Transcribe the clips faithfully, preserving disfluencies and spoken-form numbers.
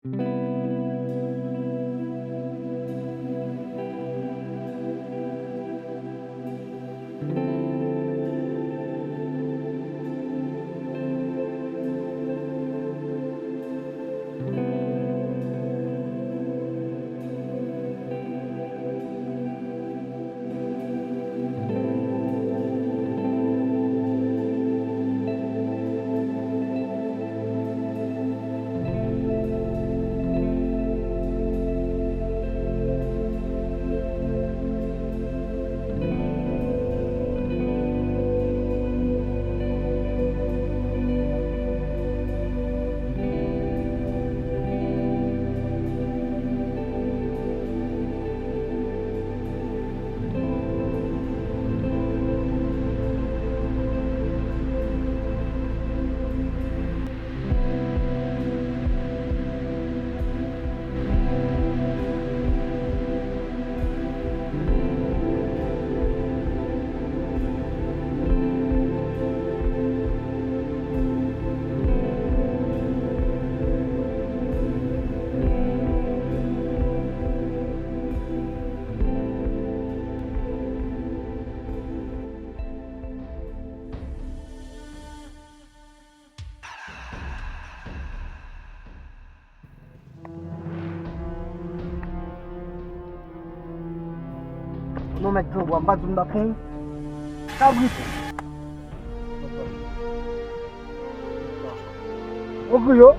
Non, mèt grangou a, m pa di w m t ap pran w. Kabrit. Ou griyo.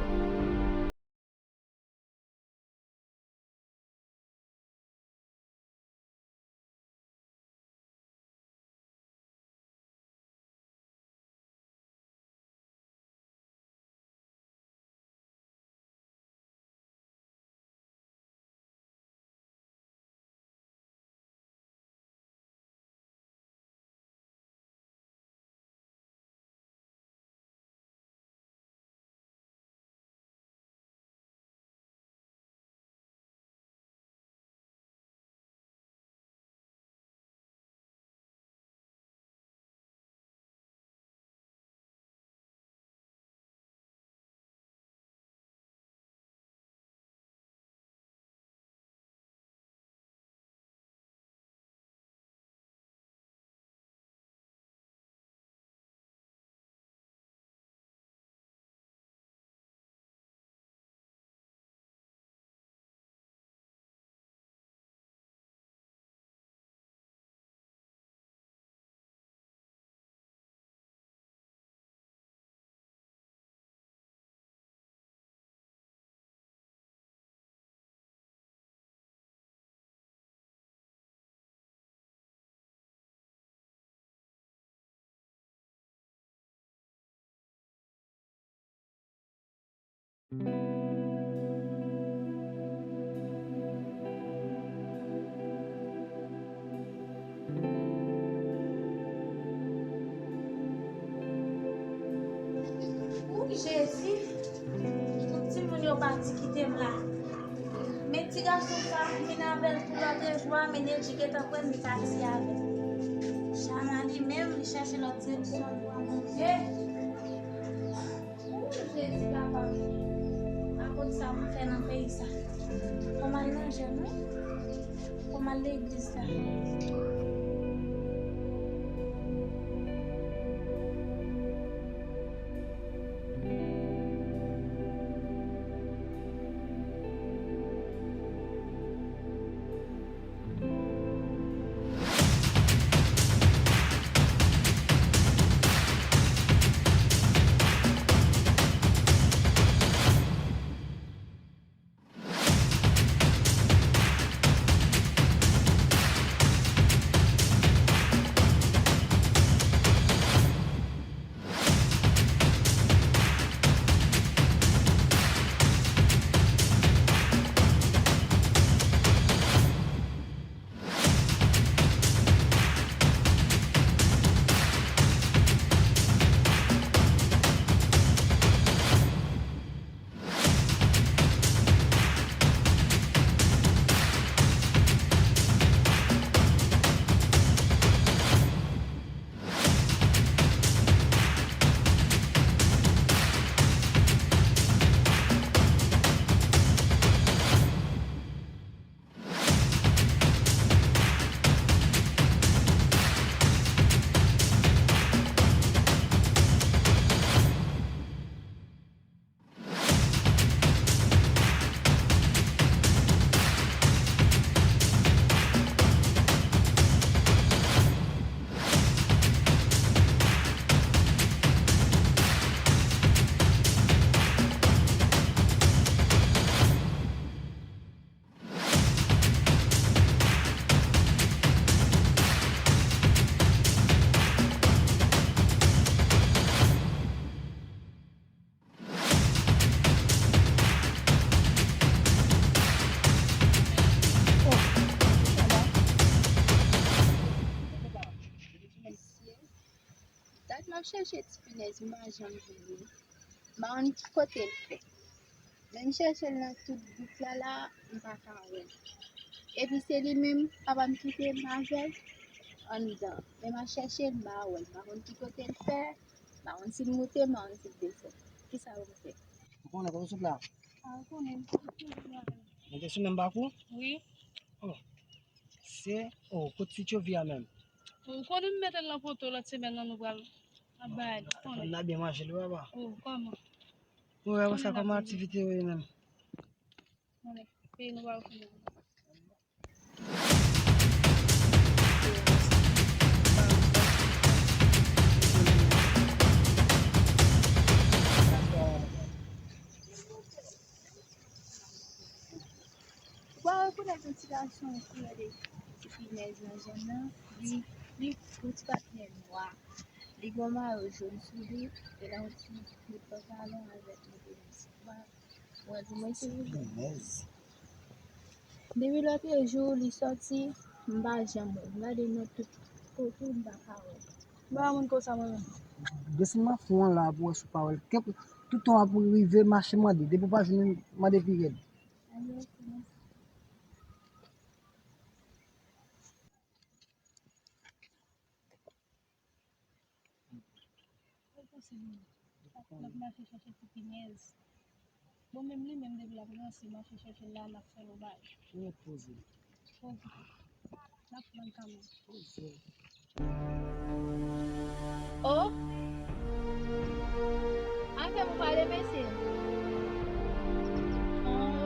Ou Jezi, tout timoun yo pati kite m la. Men ti gason sa, m vin avè l pou lòt jou a, men Neji gentan kwè m, li pati avè l. Chama li menm, li chèche lòt direksyon pou Bondye. Ooh, Jezi papa m. Akoz sa pou m fè nan peyi sa. Fò m al nan jèn wi. Fò m al legliz la. Ap chèche ti pinèz, m pa janm jwenn li. M pa konn ki kote l fè. Men m chèche l nan tout gwoup la la, m pa ka wè l. Epi se li menm, papa m kite m avè l anndan. Men m ap chèche l, m pa wè l. M pa konn ki kote l fè, m pa konn si l moute, m pa konn si l desann. Kisa pou m fè? Ou konnen kote w sot la? A, ou konnen. Mete sou menm bakou? Wi. Oh. Se, oh, kot ti Tchovi a menm? Ou konnen m mete l nan poto lòt semèn nan, nou pral ap bay, ou konnen. N a byen manje li, papa. Oh, kòman? Wi, apre sa, kòman aktivite yo ye menm? Konnen, peyi nou pa fini. Ou pa rekonèt yon ti gason koulè de ti pinèz nan zòn nan? Li, li gon ti patnè nwa. Li gon mayo jòn sou li, e l a yon ti bout pantalon avèk yon tenis. Ou pa wè l pou mwen, silvouplè? Pinèz. Depi lòtrejou li sòti, m pa janm wè l. M gade nan tout kote, m pa ka wè l. M pa moun konsa mwen menm. Desann nan fon an la pou wè si w pa wè l. Kèk, tout tan w ap rive mache mande, depi w pa jwenn li, mande pi rèd. Ou panse li, l ap mache chèche ti pinèz. Bon, menm li menm depi l ap ranse, mache chèche l la, l ap fè lobay. Ou mèt poze. Poze. L ap pran kanmenm. Poze. Oh! Afè pou pale, mesye. Oh.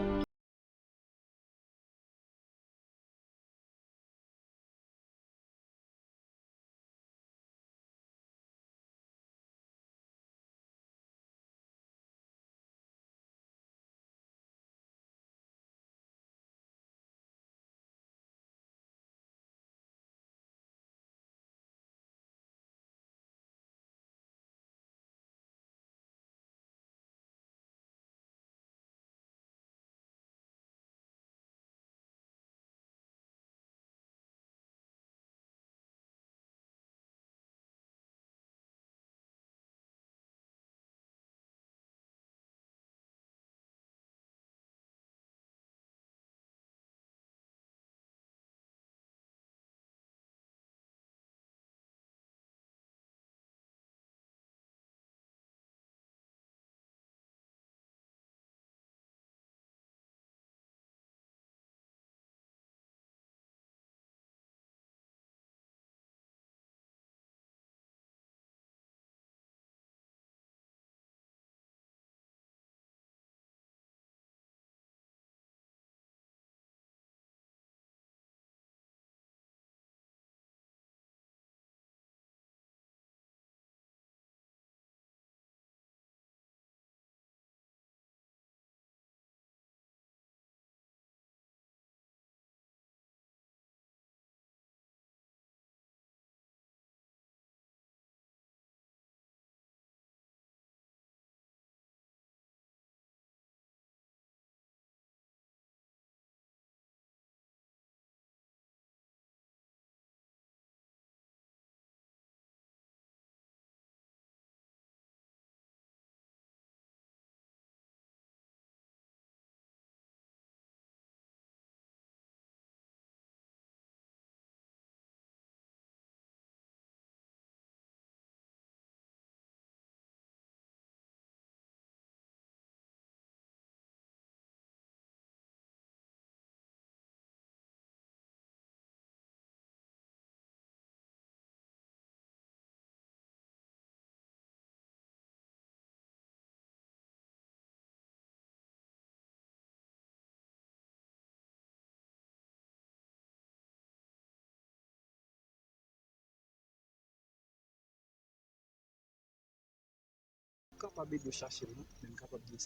Kapab ede w chache l, non, men m kapab ede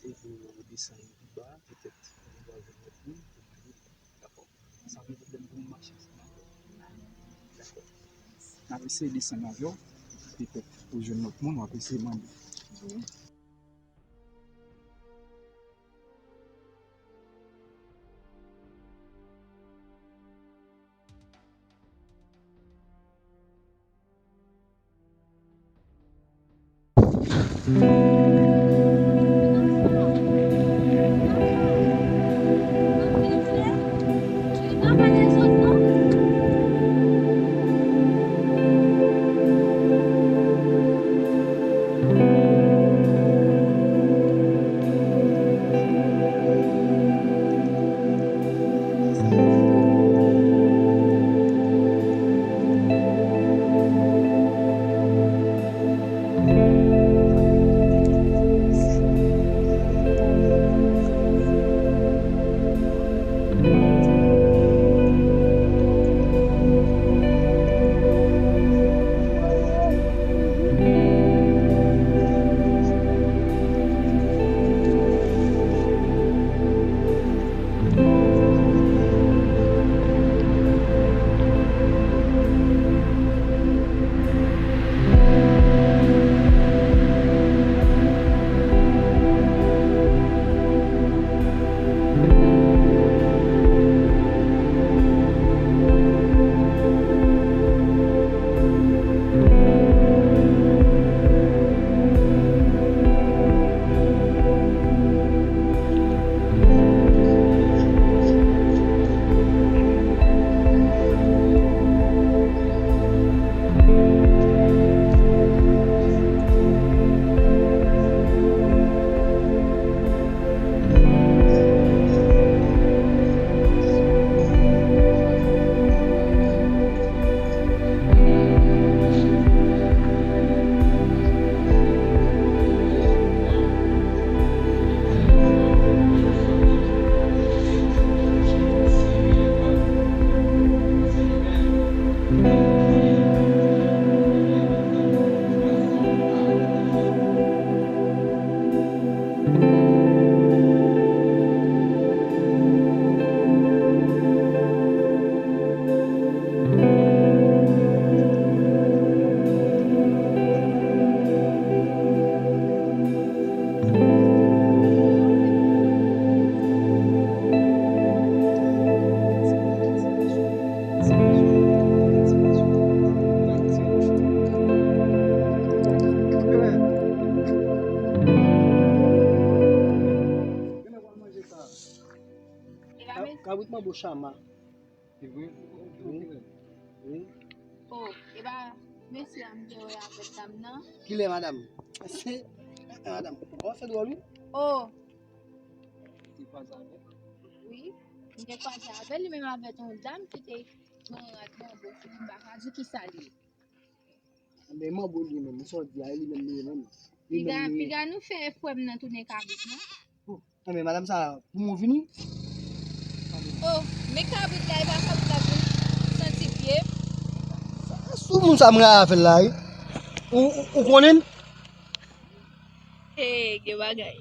w desann li pi ba, petèt ou va jwenn lòt moun pou mande l. Dakò? Sa pa gen pwoblèm pou nou mache ansanm avè w. Dakò. N ap eseye desann avè w, petèt ou jwenn lòt moun, w ap eseye mande. Kabrit manbo chama. Wi. Wi. Oh, e pa mesye a m te wè avèk dam nan? Kilè, madanm? Se, eh, madanm, ou kòmanse dwòl, wi. Oh. Ou te kwaze avè l? Wi, m te kwaze avè l, li menm avèk yon dam ki te gen yon rad manbo sou li, m pa ka di kisa l ye. Men manbo li menm, sa w di a, e li menm li ye menm. Li menm li ye. Piga, piga nou fè frè m nan tounen kabrit non. Oh, men madanm sa, pou mwen vini. Oh, men kabrit la, e pa kabrit la pou santi pye. Sa sou moun sa mwen avè l la, wi. Ou, ou, ou konnen l? Hey, gen bagay.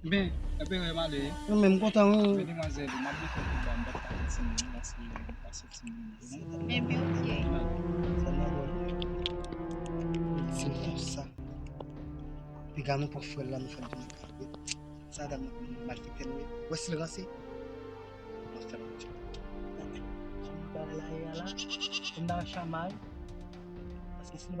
Ben, ebyen, wè m ale. Mwen menm kontan, wi. Men demwazèl, m ap bouke pou ba m, m p ap pale timoun, paske m pase timoun. Ebyen, ok. Sa nan dwòl. Di m konsa. Piga nou pran frè l la, nou fè l tounen kabrit. Sa dam nan malfektè nou ye. Wè si l ranse. N ap fè l yon djòb. Jan m pale la ye a la, pou m nan chamay. Paske si l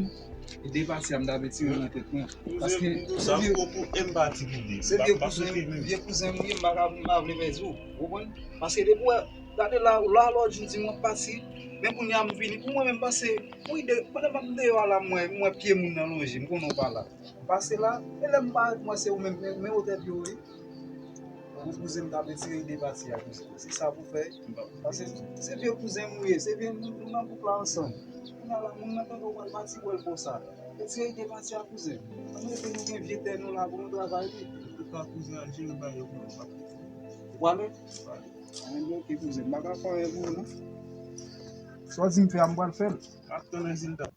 menm, ide pati a m ta vle tire nan tèt mwen. Paske Sa m pran pou M pati pou de. Se vye kouzen, vye kouzen m ye, m pa ka, m pa vle pèdi w. Ou konprann? Paske depi w wè, gade la, la lòt jou di m w ap pati, men kounye a m vini. Pou mwen menm pase, pou ide, pandan m ap deyò a la, m wè, m wè pye moun nan lonje, m konnen w pa la. M pase la, e lè m parèt, m wè se ou menm, men, men otè pye w ye. Pou kouzen m ta vle tire ide pati a kouzen. Se sa pou fè. Paske se vye kouzen m ou ye, se vye nou, nou nan gwoup la ansanm. Kounye a la, moun nan tande w pral pati, wè l konsa. Retire ide pati a, kouzen. Ann rete, nou gen vye tè nou la pou nou travay li. Antouka, kouzen, al jere bagay yo pou nou, pa piti. Ou prale? Ou prale. Anben, oke, kouzen. M pa ka fè anyen pou ou, non. Sa w di m fè a, m pral fè l. M ap tann rezilta.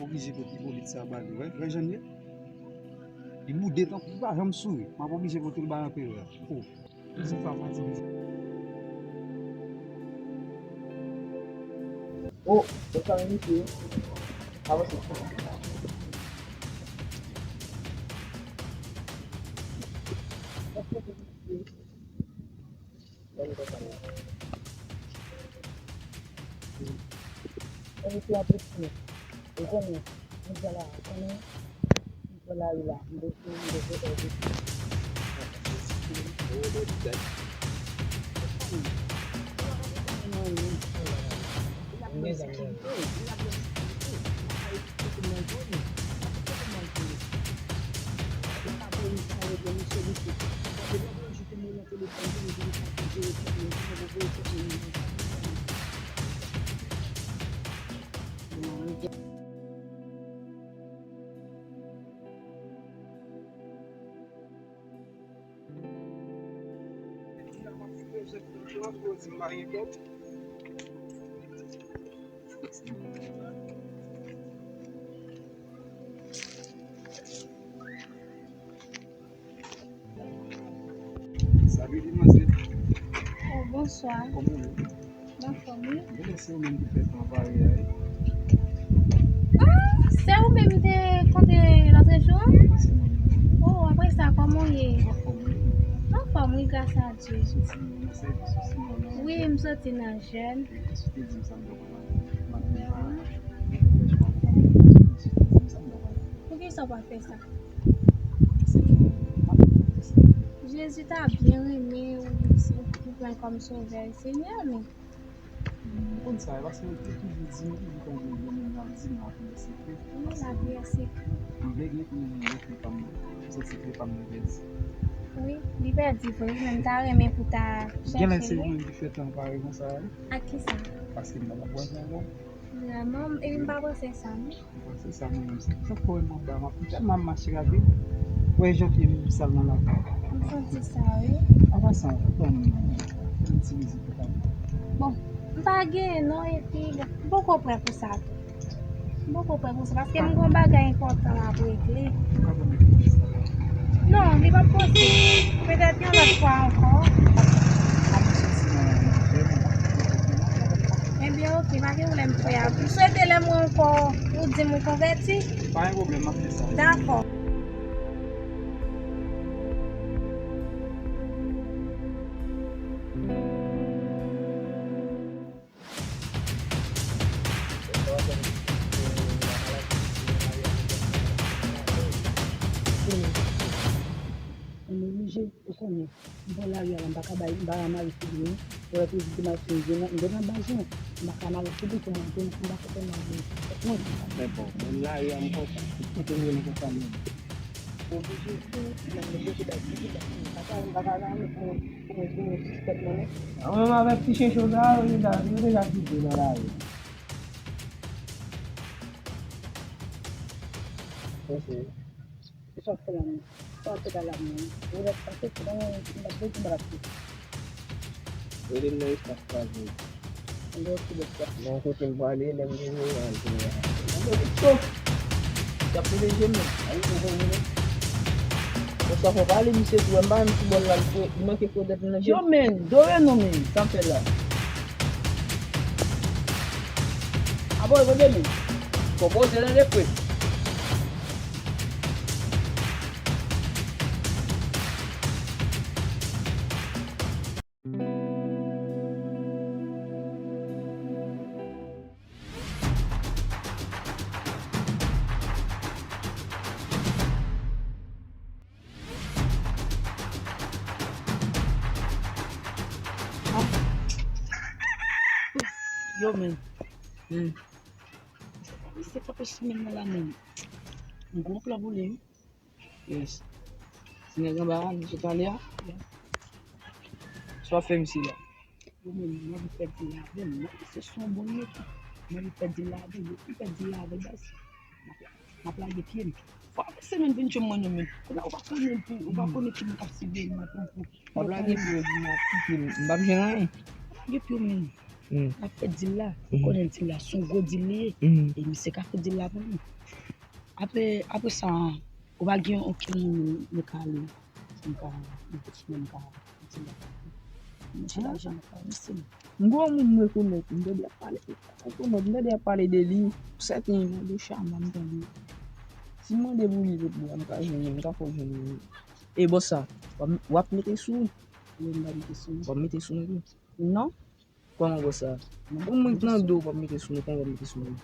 Oblije pote bolit sa ba li, wè, wè jan l ye. Li boude tankou li pa janm souri. M ap oblije pote l bay anperè a. Oh. Li di pa pati. Oh, ou ka envite yo. Avanse. Mwen se apresye. Ou konnen, mwen di la, ou konnen, mwen pran lari la, mwen bezwen, mwen bezwen èd ou. Mwen pa konn anyen. Li ap ban sekirite, li ap ban sekirite. Mwen pa kote m al vole. Mwen pa kote m al vole. Mwen pa vole sa yo byen, misye li tou. Mwen te lòt lòt jou te mwen nan telefòn tou, li di li pa pou jere kèk moun, ki fè pou voye kèk moun nan sa. Salut, demoiselle. Oh, bonsoir. Kòman w ye? Anfòm, wi. Bon, se ou menm ki fè tan parèy a, wi. Ah, se ou menm m te kontre lòt jou an? Wi, se mwen menm. Oh, apre sa, kòman w ye? Anfòm, wi. Anfòm, wi, gras a Dye. Soti nan sèvis ou sinon nan... Wi, m soti nan jèn. Èske w te di m sa m t ap fè? M ap di w pa, m ap fè chwa pou m ap fè sa m t ap fè. Poukisa w pa fè sa? Jezi ta byen renmen ou, si w pran l kòm sovè, Senyè, men. M konn sa, paske ou toujou di, m toujou tande yon moun ap di m lapriyè sekrè. Wi, lapriyè sekrè. M vle gen pou mwen, sekrè pa m, se sekrè pa m nan pèdi. Wi, li pèdi vre, men m ta renmen pou ta chèche li. Genlè se ou menm ki fè tan parèy konsa, wi. Ak kisa? Paske m pa t ap wè l ankò. Vrèman, epi m pa panse sa, non. Bon, se sa mwen menm. Se chak fwa w wè m anba, m ap tèlman mache rapid. Wè, janvye menm sal nan lakay. M santi sa, wi. An pasan, ban m yon ti mizik pou tande. Bon, m pa gen non, epi bon, m poko prè pou sa tou. M poko prè pou sa, paske m gon bagay enpòtan m ap regle. Ou ka ban m yon ti mizik? Non, li p ap posib. Petèt yon lòt fwa ankò. Ebyen, oke, pa gen pwoblèm, frè. M swete lè m wè w ankò, ou di m ou konvèti. Pa gen pwoblèm, m ap fè sa. Dakò. M oblije, ou konnen. M pran lari a la, m pa ka bay, m pa ka mare sou li, non. Ou wè, prezidè Martine, m te nan, m te nan baz, non. M pa ka mare sou li, pou mwen, pou m pa fè mal pou tèt mwen. Men bon, menm lari a, m kontan. Kote m ye, m kontan menm. Oblije, m oblije bay li, m pa ka, m pa ka mare pou mwen, pou mwen, pou mwen, sou tèt mwen, non. A, mwen menm avèk ti chencho sa, yo deja, yo deja kite nan lari. Mesye. Sa w ap fè la menm? Sa w ap fè la menm? Ou lè pase, se pa yon, m pa t bezwen brat ou. Rele m nan espas pa jwe. Anben, oke, bòs la. Nan kote m prale, lè m gen yo, al jwe a. Anben, ou cho. Y ap pete je m menm. A wi, ou konn mwen. Sa fò pale misye tou, m pa menm sou bòl la, li manke fò tèt nan pye. Yo men, dore non men, sa m fè la. Abo, e kote men? Fò poze nan lepwe. Yo men. Hmm. Misye frape sou men nan la men. M gon plan pou li wi. Yes. Ti nèg anba a, misye pale a. Sa w ap fè misye la? Yo men, m anvi pèdi l avè m. Se son bon nèg. M anvi pèdi l avè m. Depi m pèdi l avè l, baz, m ap, m ap lage pye m. Fò avè semèn vin jwenn mwen non men. Kounye a ou pa konnen pou, ou pa konnen ki moun k ap siveye m nan tankou. W ap lage pye w, m ap kite m, m p ap jwenn anyen. Lage pye w men. Hmm. M ap fè dil la. Ou konnen dil la, se yon gwo dil li ye. Hmm. E misye ka fè dil la pou mwen. Apre, apre sa, ou pa gen okenn moun nou ka ale. M ka, m ka, m ka, m ka, m ka, m ka, m ka, m ka, M gen yon moun m rekonèt, m tande y ap pale, rekonèt, m tande y ap pale de li, sèten nan de Chama m tande. Si m mande pou li, m ka jwenn li, m ka fè w jwenn li. E bòs sa, w ap, w ap mete sou ou? Wi, m va mete sou mwen. W ap mete sou mwen tou? Non. Kòman bòs sa? Yon moun k nan do w, w ap mete sou mwen, kòman w ap mete sou mwen?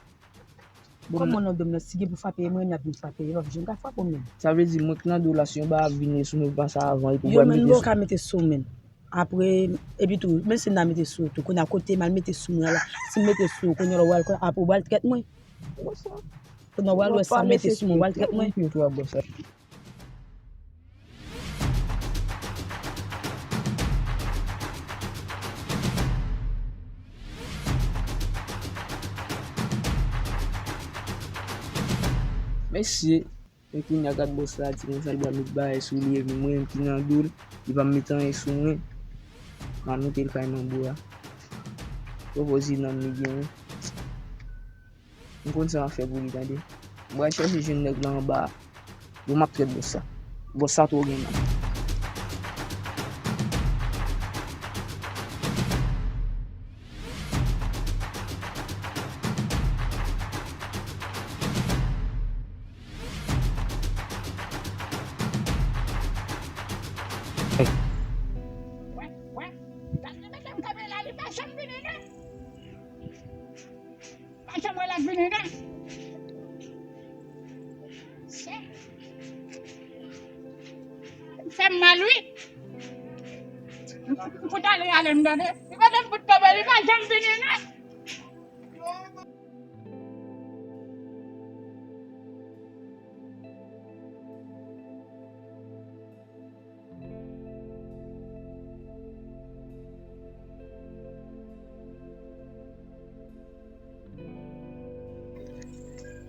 Kòman nan do m nan, si gen pou frape mwen, n ap vin frape, yo p ap janm ka frape w menm. Sa vle di, mwen k nan do w la, si yon bagay ap vini sou mwen, pase avan, epi w pral mete sou mwen. Yo menm, yo ka mete sou mwen. Apre, epi tou, menm si m ta mete sou ou tou, kounye a kote m al mete sou mwen la, si m mete sou ou, kounye a w al, apre w al trèt mwen. Kounye a w al wè sa m mete sou mwen, w al trèt mwen. Mesye, men kounye a gad bòs la, di konsa li pral met bagay sou li, epi mwen menm ki nan do l, li pa met anyen sou mwen. M al monte l kay Manbo a. Pwopoze nan m li genyen. M konn sa m ap fè pou li, tande. M pral chèche jwenn nèg la anba a. Bon, m ap trèt bòs sa. Bòs sa twò gen nan. Wè, wè, gad nan mete m kanpe la, li pa janm vini non. Pa janm wè l ap vini non. Fè m mal wi. M fout ale, ale m tande. Li mete m bout kanpe, li pa janm vini non.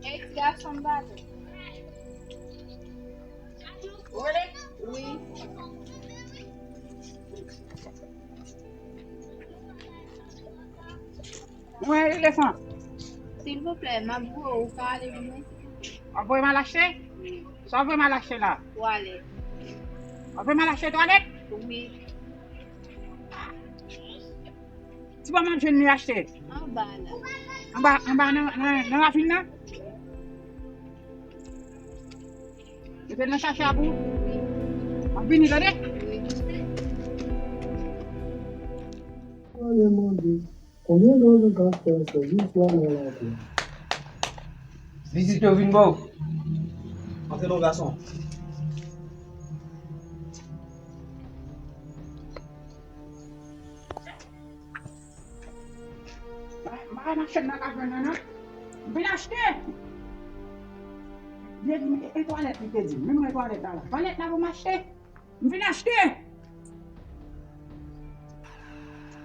Ey, ti gason m pale. Ou rele? Wi. Mwen elefan. Silvouplè, m ap voye w, ou ka ale pou mwen? W ap voye m al achte? Wi. Sa w ap voye m al achte la? Twalèt. W ap voye m al achte twalèt? Wi. Ti bò m ap jwenn li achte? Anba la. Anba, anba nan, nan, nan ravin nan? Mete l nan chache a pou ou? Wi. M ap vini, tande? Wi. Mwen mande, konbyen tan nou ka fè sèvis la nan lakou? Vizit yo vin ba w. Antre non, gason. M pa ka nan chèn nan ka jwenn nan, non. M vin achte. Li di, e, e twalèt li te di. Men mwen twalèt la la. Twalèt la pou m achte. M vin achte.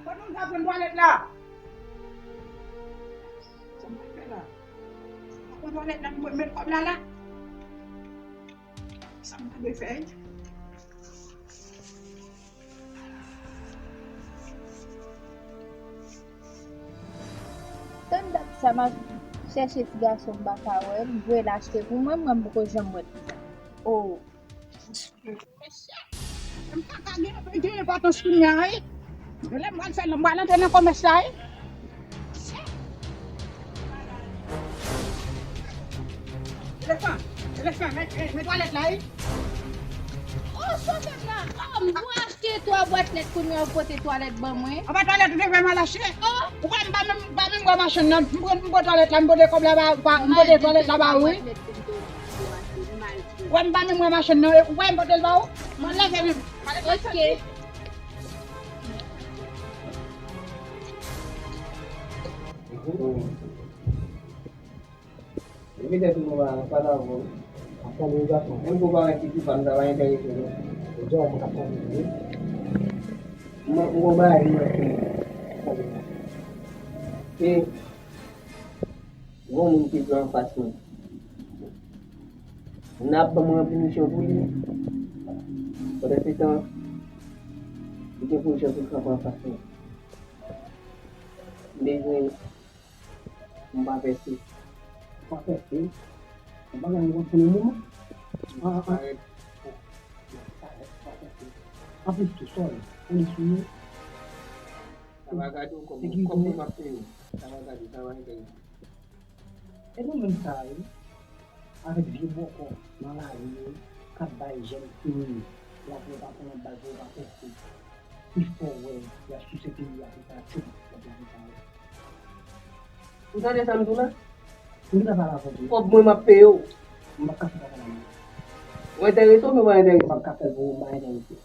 Kot moun ka pran twalèt la? Sa m fè la? Mwen pran twalèt la, mwen met kòb la la. Sa m ta dwe fè? Tann dat sa m ap chèche ti gason m pa ka wè l, m voye l achte pou mwen, mwen m poko janm wè l. Oh. M pa ka gen, gen enpòtans kounye a, wi. Lè m pral fè, m pral antre nan komès la, wi. Elefan, elefan, met, met, met twalèt la, wi. Oh, twalèt la. Oh, m pou achte twa bwat lèt kounye a, w pote twalèt ban mwen. Anba twalèt ou te fè mal achte. Oh. Ou pa, m pa menm, m pa menm wè machann nan. M pran, m pran twalèt la, m pote kòb la ba, ba, m pote twalèt la ba ou, wi. Ou wè m pa menm wè machann nan, ou wè m pote l ba ou. M al leve menm. Ok. Depi lè tou nou pa, pa ta bon. Ap tande yon gason. Menm pou parèt ki ti pa m, sa pa enterese nou. Ou di mwen ap tande wi. Mwen, mwen bay li nan fini. Ap tande mwen. Se yon moun ki pran anfas mwen. N ap ban mwen yon pinisyon pou li. Pandan se tan, li gen pinisyon pou l kanpe anfas mwen. M bezwen M pa pèse. M pa pèse. M pa gen yon konprann yon moman. An, an. Parèt. Parèt, m pa pèse. Anplis tou, sòl, polis ou ye. Sa va gade w kòm, kòm mwen m ap peye w. Sa va gade, sa va enterese. E nou menm sa, wi. Avèk vye bòkò nan lari yo k ap bay jèn fini, y ap wè pa pran bal pou yo pa pèse. Ki fè w wè y ap souse peyi a pou sa tchoup, y ap lage sa yo. Ou tande sa m di w la? M gentan pale avè w tou. Kòb mwen m ap peye w. M p ap ka fè sa la menm. Ou enterese oubyen w pa enterese? M p ap ka fè l pou ou, m pa enterese.